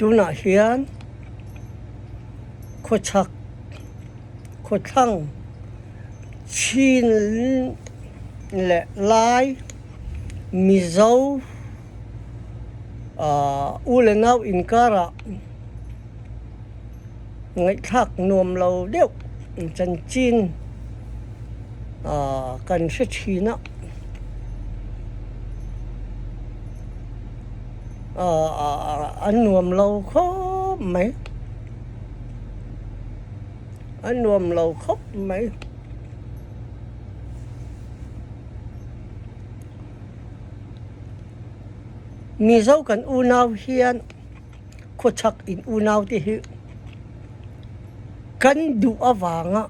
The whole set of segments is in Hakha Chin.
Tunah hian khuachak, khuathlang, Chin le Lai, Mizo u le nau inkar ah ngaihthlak nuam lo deuh chanchin kan hre thin a. An nuam lo khawp mai. An nuam lo khawp mai. Mizo kan unau hian khuachak in unau te hi kan duh avanga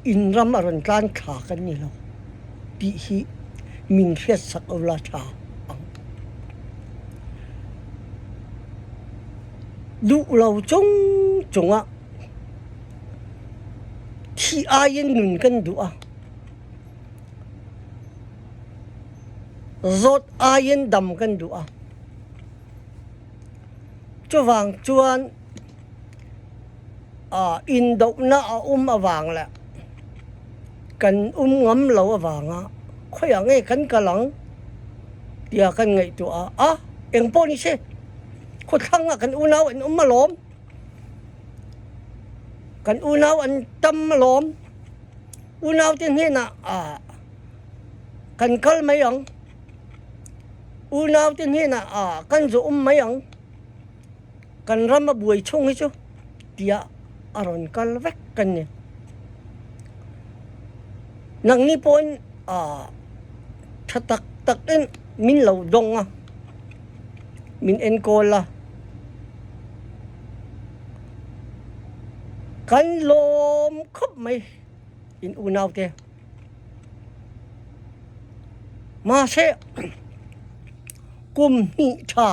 inn ram a rawn tlan thla kan ni lo tih hi min hriatsak o la ṭha ang. Duh lo chung cungah thih aiin nun kan duh a. Zawt aiin dam kan duh a. Cuvang cuan indohnak a um avang le kan um ngam lo avangah khoi ah nge kan kal ang tiah kan ngaihtuah ah engpawh ni si khuathlang ah kan unau an um alawm. Kan unau an tam alawm. Unau te hnenah kan kal mai ang. Unau te hnenah kan zu um mai ang. Kan ram a buai chung hi cu tiah a rawn kal vek kan ni. Nang nih pawn ṭha taktak in min lo dong a, min enkawl a. Kan lawm khop mai in unau te. Mahse kum hnih ṭha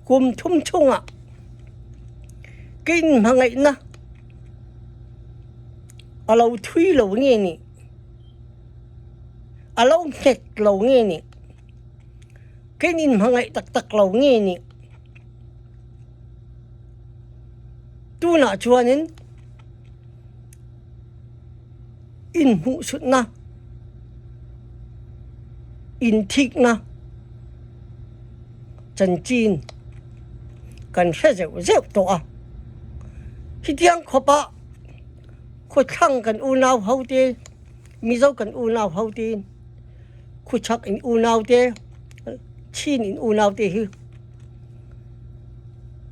kum thum chungah kin hmangaihnak a lo thui lo nge nih a lo hmet lo nge nih kin in hmangaih taktak lo nge nih Tunah chuanin inn hmuhsutnak, inn thiknak cancin kan hre zeuhzeuh tawh a. Hi tiang khawp ah khuathlang kan unau ho te, Mizo kan unau ho te, khuachak in unau te, Chin in unau te hi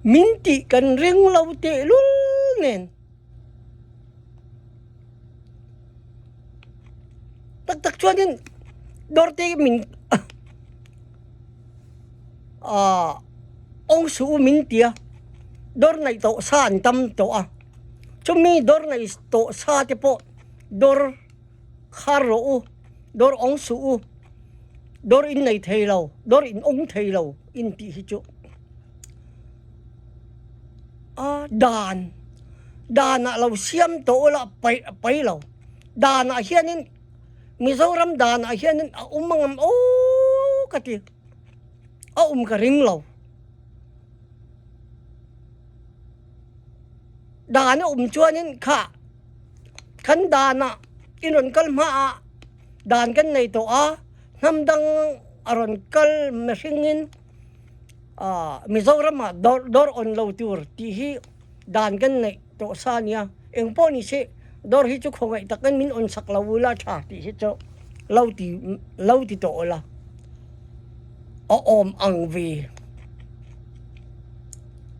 Min ti kan ring lo tehlul nen. Taktak chuan in dawrte min ong su min tia dawr ngaih tawh sa an tam tawh a. Chumi dawr ngaih tawh sa te pawh dawr khar rawh u, dawr ong suh u, dawr in nei thei lo, dawr in ong thei lo in tih hi cu a dan dan ah lo siam to ula pai pai lo dan ah hianin Mizoram dan ah hianin a um ngam o ka ti a um ka ring lo dan a um chuanin kha Kan dan ah in rawn kal hma ah dan kan nei tawh a, hnamdang a rawn kal mihring in Mizoram ah dawr on lo tur tih hi dan kan neih tawh sa a nia. Engpawh ni se dawr hi chu khawngaih takin min on sak lo ula tha tih hi chu lo ti lo ti tawh ula a awm ang ve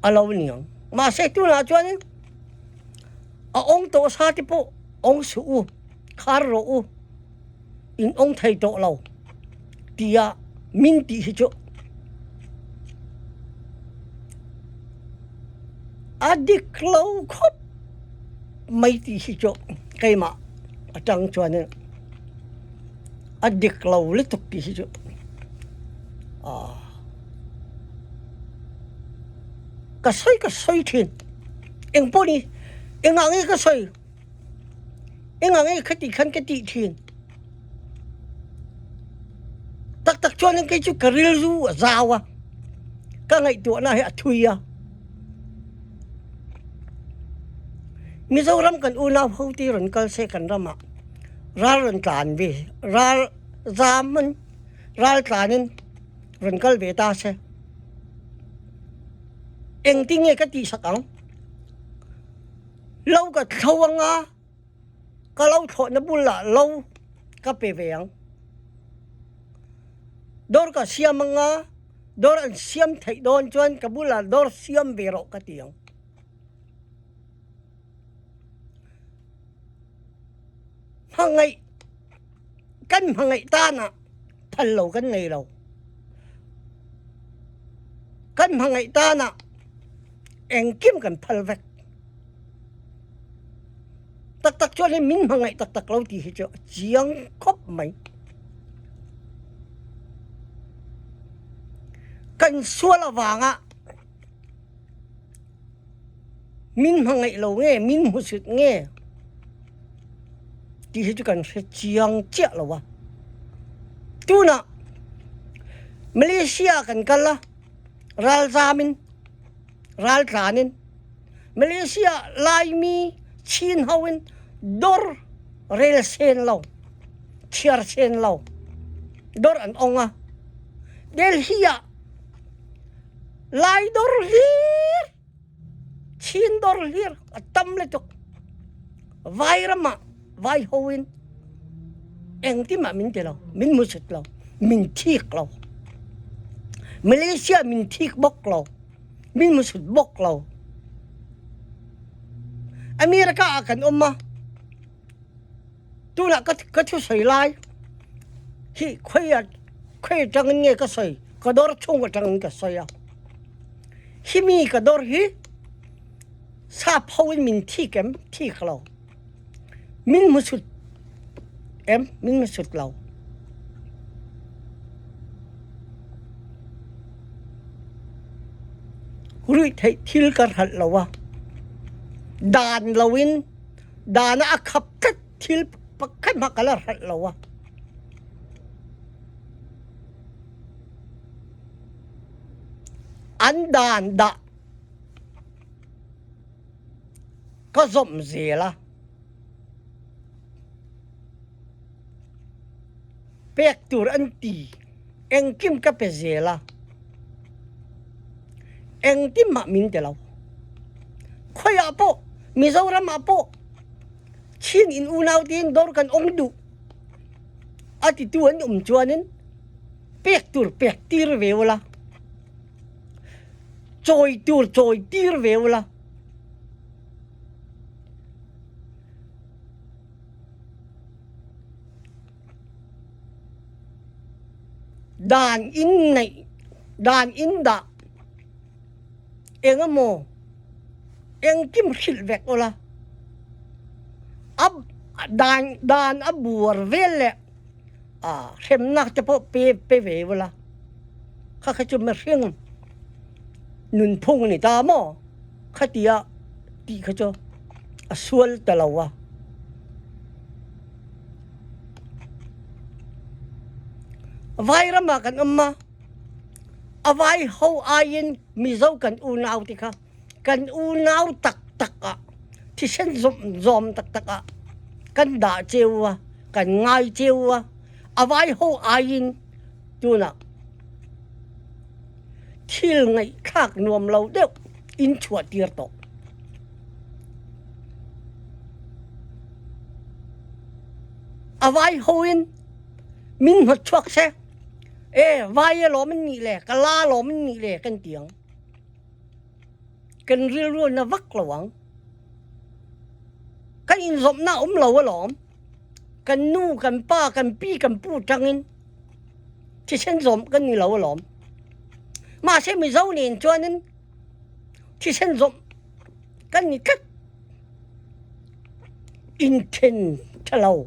a lo niang. Mahse tunah chuanin A ong tawh sa te pawh ong suh u, khar rawh u, in ong thei tawh lo tiah min ti hi cu a dik lo khop mai ti hi cu keimah atang chuan in a dik lo lutuk ti hi cu ka soi ka soi thin. Engpawh nih engah nge ka soi? Engah nge khati khan ka tih thin? Taktak chuan in kei cu ka rilru a zau a. Ka ngaihtuahnak hi a thui a. Mizoram kan unau ho ti ron kal se kan ram ah ral ron tlan ve ral zaam in ral tlan in ron kal ve ta se. Engtin nge ka ti sak ang? Lo ka thlo anga ka lo thlawh na bul ah lo ka pe ve ang. Dawr ka siam anga dawr an siam theih dawn chuan ka bulah dawr siam ve rawh ka ti ang. Hmangaih kan hmangaih tan ah phal lo kan ngei lo. Kan hmangaih tan ah engkim kan phal vek. Taktak chuan hin min hmangaih taktak lo ti hi cu a chiang khop mai. Kan sual avang ah min hmangaih lo nge min hmusit nge ti hi cu kan hre chiang chiah lo a. Tunah Malaysia kan kal a ralzam in raltlan in Malaysia Laimi Chin ho in dor rel sen lo thiar sen lo dor an ong a Delhi ah Lai dor hlir Chin dor hlir a tam le tuk Vairam ah vai ho in engtim ah min ti lo min musut lo min thik lo Malaysia min thik bok lo min musut bok lo America ah kan um ma tunah ka ka thu soi lai hi khoi a khoi tang in nge ka soi ka dor chung atang in ka soi a hi mi ka dor hi sap ho in min thik em thik lo min musut em min musut lo Ruih theih thil ka hralh lo a dan loin dan ah a khap tlat thil pakhat hmanh ka la hralh lo a an dan dah Ka zomh zel a. Pek tur an ti. Engkim ka pe zel a. Engtim mah min ti lo. Khoi ah pawh Mizoram ah pawh Chin in unau tiin dawr kan ong duh. A titu an um chuan in pek tur pek tir ve ula. Cawi tur cawi tir ve ula. Dan in neih dan in dah eng emaw engkim hrilh vek ula a dan dan a buar vel leh ah hremnak te pawh pe pe ve ula kha kha chu mihring nunphung a ni ta maw khatia tih kha chu a sual ta lo a. Vairam ah kan um a, a vai ho aiin Mizo kan unau ti kha kan unau taktak ah thisen zawm taktak ah kan dah ceu a kan ngai ceu a a vai ho aiin tunah thil ngaihthlak nuam lo deuh in chuahtir tawh. A vai ho in min hnawtchuak seh. E vai a lawm an nih le ka la lawm an nih le kan ti ang. Kan rilru na vak lo ang. Kan in zawmhnak um lo alawm. Kan nu, kan pa, kan pi, kan pu ṭangin thisen zawm kan ni lo alawm. Mahse Mizo nen chuanin thisen zawmh kan ni tlat. Inthen ṭha lo.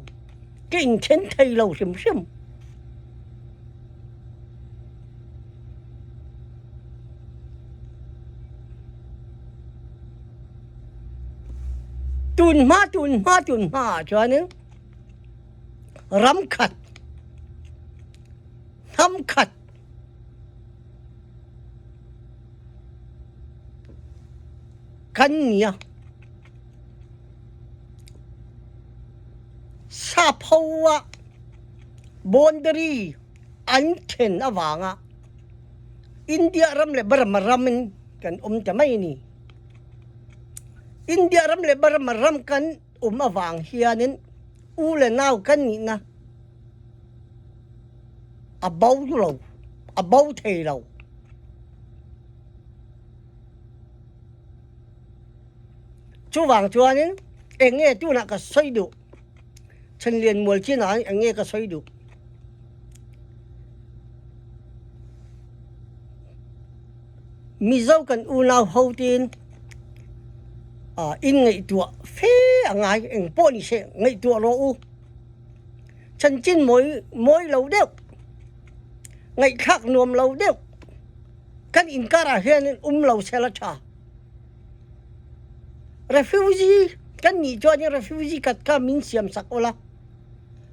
Ka inthen thei lo hrimhrim. Tunhma tunhma tunhma ah chuanin ram khat hnam khat kan ni a. Sapho ah boundary an ṭhen avangah India ram le Burma ram in kan um ta mai ni. India ram le Burma ram kan um avang hianin u le nau kan nihna a bo lo, a bo thei lo. Chuvang chuanin eng nge tunah ka sawi duh? Chanlian mual chin ah eng nge ka sawi duh? Mizo kan unau ho tiin in ngaihtuah fe a ngai eng pawh ni seh ngaihtuah rawh u. Chanchin mawi mawi lo deuh, ngaihthlak nuam lo deuh kan inkar ah hian um lo sela ṭha. Refugee kan nih chuan refugee kat kha min siam sak ula,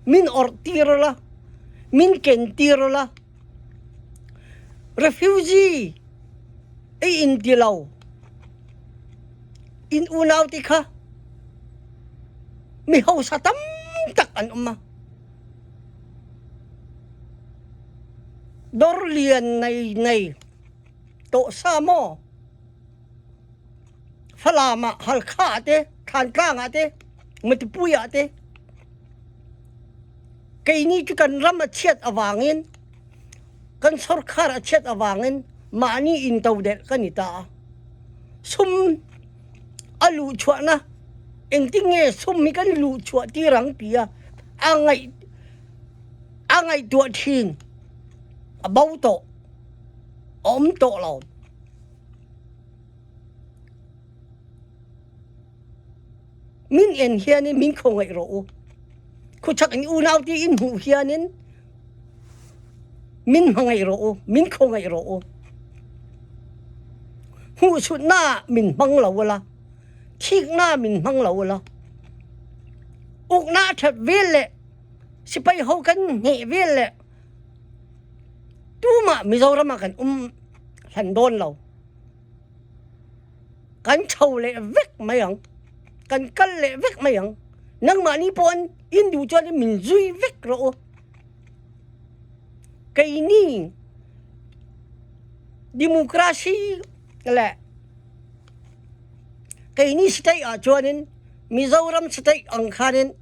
min orh tir ula, min ken tir ula. Refugee i in ti lo. In unau ti kha mi hausa tam tak an um a. Dawr lian nei nei tawh sa maw? Falam ah, Halkha ah te, Thantlang ah te, Matipui ah te, keini cu kan ram a chiat awangin, kan sorkhar a chiat awangin mahni inn todelh kan i ta. Sum a luhchuahnak engtin nge sum hi kan luhchuah ti rang ti a a ngaih a ngaihtuah thin a bo tawh a um tawh lo. Min en hianin min kho ngaih rawh u. Khuachak in unau ti in hmuh hianin min hmangaih rawh u, min kho ngaih rawh u. Hmuhchunhnak min hmang lo ula, thiknak min hmang lo ula, uknak ṭhat vel le sipai ho kan hngeh vel le tumah Mizoram ah kan um hlan dawn lo. Kan ṭho leh vek mai ang. Kan kal leh vek mai ang. Nangmah nih pawn in duh chuan min zui vek rawh u. Keini democracy le keini state ah chuanin Mizoram state ang khanin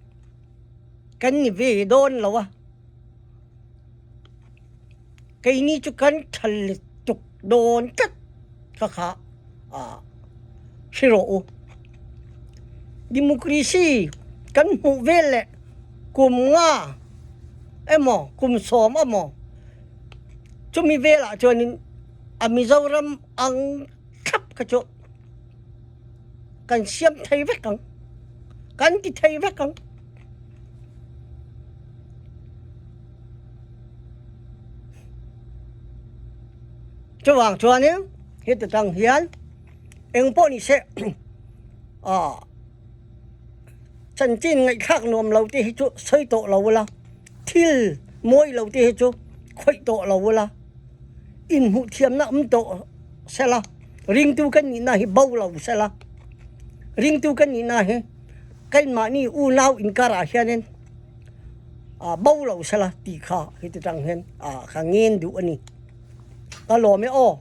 kan ni ve dawn lo a. Keini cu kan ṭhal tuk dawn tlat khakha si rawh u. Democracy kan hmuh vel le kum nga emaw kum sawm emaw cumi vel ah cun a Mizoram ang thlap kha cu kan siam thei vek ang. Kan ti thei vek ang. Chuvang chuanin heti tang hian eng pawh ni se chanchin ngaihthlak nuam lo te hi chu sawi tawh lo ula, thil mawi lo te hi chu khawih tawh lo ula, inhmuh thiamna awm tawh sela, ringtu kan nihna hi bo lo sela, ringtu kan nihna hi keimahni unau inkarah hianin bo lo sela tih kha heti tang hian ka ngen duh a ni. Ka lawm e aw.